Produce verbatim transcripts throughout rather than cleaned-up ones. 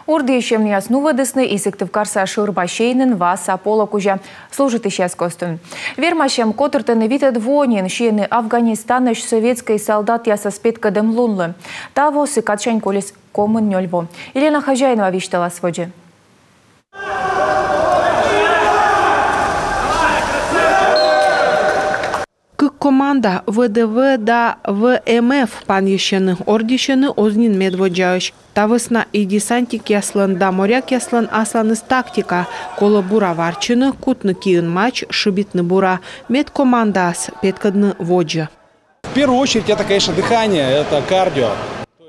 Ордйысьӧмъяс нуӧдісны и Сыктывкарса шӧр бассейнын васа поло кузя служитысьяс костын. Вермасьӧм котыртӧны витӧд во нин. Сиӧны Афганистанысь советскӧй салдатъясӧс петкӧдӧм лунлы. Та воӧ кадсянь колис комын нёль во. Елена Хозяинова висьталас водзӧ. Кык команда, В Д В да В М Ф, панйысьӧны, ордйысьӧны оз нин медводдзаысь. Та вӧсна и десантникъяслӧн да морякъяслӧн асланыс тактика: колӧ бура варччыны, кутны киын мач, шыбитны бура. Мед командаыс петкӧдны водзӧ. В первую очередь, это, конечно, дыхание, это кардио.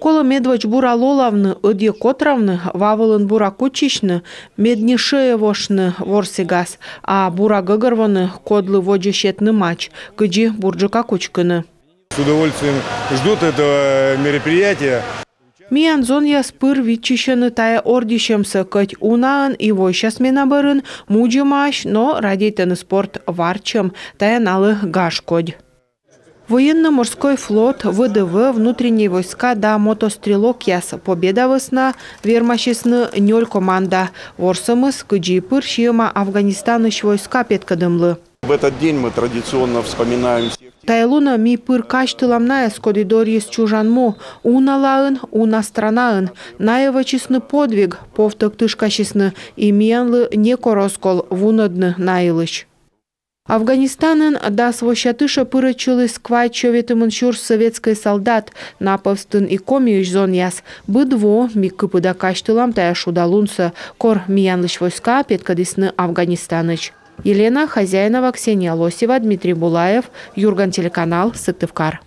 Колӧ медводз бура лолавны, ӧдйӧ котравны, ва вылын бура кутчысьны, мед не шӧйӧвошны ворсігас, а бура гӧгӧрвоны, кодлы водзӧ сетны мач, кыдзи бурджыка кучкыны. С удовольствием ждут этого мероприятия. Миян зонъяс пыр виччысьӧны тайӧ ордйысьӧмсӧ, кӧть унаӧн и войся смена бӧрын, мудзӧмаӧсь, но радейтӧны спорт, варччӧм — тайӧ налы гаж кодь. Военно-морской флот, В Д В, внутренней войска да мотострелокъяс. Победа вӧсна вермасисны нёль команда. Ворсӧмыс — кыдзи пыр сиӧма Афганистанысь войска петкӧдӧмлы. В этот день мы традиционно вспоминаем всех. Тайӧ лунӧ ми пыр казьтылам найӧс, коді дорйис чужан му уналаын, уна странаын. Найӧ вӧчисны подвиг, повтӧг тышкасисны, и миянлы некор оз кол вунӧдны на йылысь. Афганистанын дас вося тышӧ пырӧдчыліс квайт сё ветымын сюрс советскӧй салдат, на пӧвстын и Комиысь зонъяс. Быд во ми кыпыда казьтылам тайӧ шуда лунсӧ, кор миянлысь войска петкӧдісны Афганистанысь. Елена Хозяинова, Ксения Лосева, Дмитрий Булаев, «Юрган» телеканал, Сыктывкар.